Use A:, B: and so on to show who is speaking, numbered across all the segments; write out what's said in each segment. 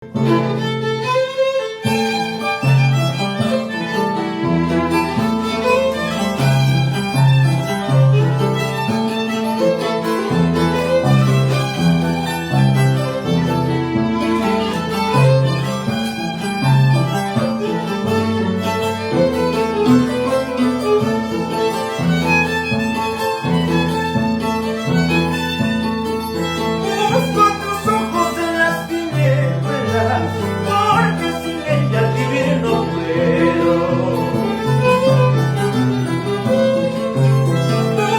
A: Busco tus ojos en las tinieblas, porque sin ellas vivir no puedo.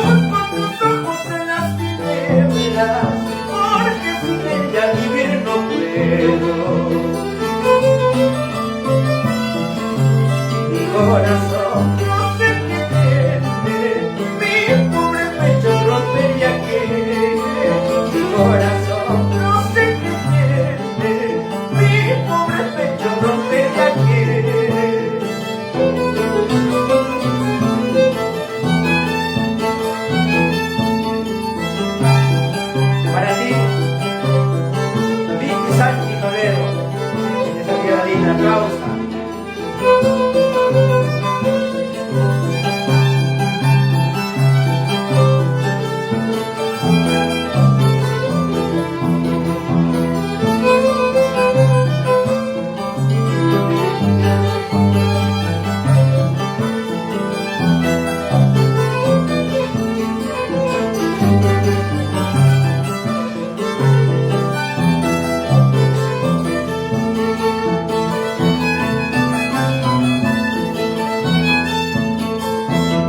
A: Busco tus ojos en las tinieblas, porque sin ellas vivir no puedo. Mi corazón no sé qué tiene, mi pobre pecho rompería que. Mi corazón no sé qué tiene, mi pobre pecho rompería que.
B: Para ti, Vicky Sanchi Toledo, en esa tierra linda causa.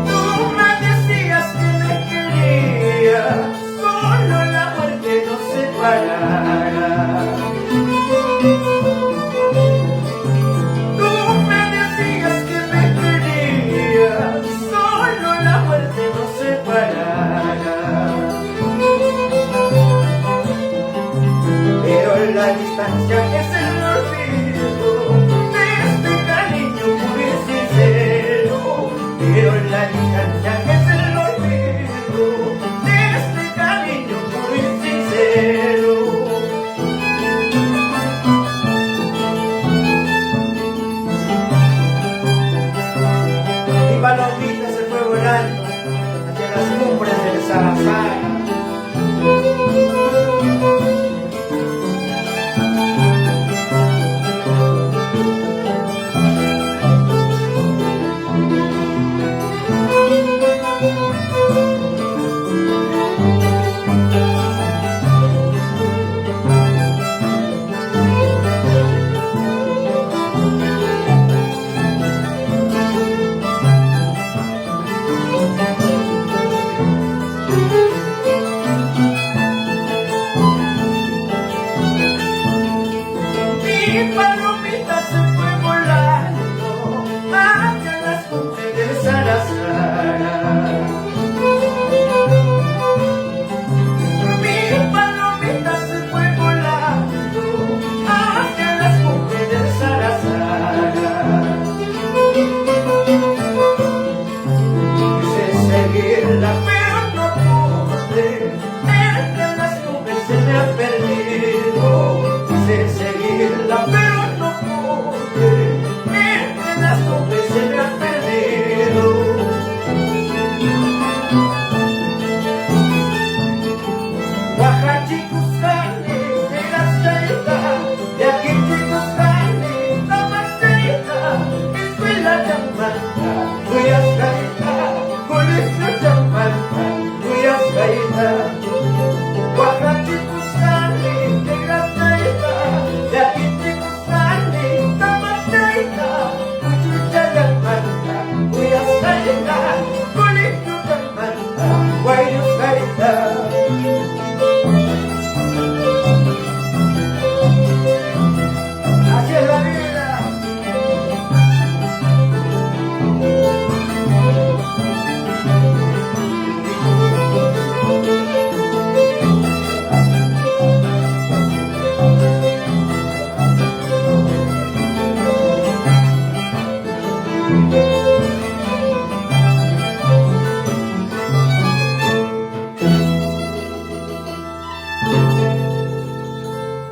A: Tú me decías que me querías, solo la muerte nos separará. Tú me decías que me querías, solo la muerte nos separará. Pero la distancia es el olvido de este cariño puro y sincero. Pero la distancia es el olvido de este cariño puro y sincero.
B: Mi palomita se fue volando hacia las cumbres del Sarasara.
A: Mi palomita se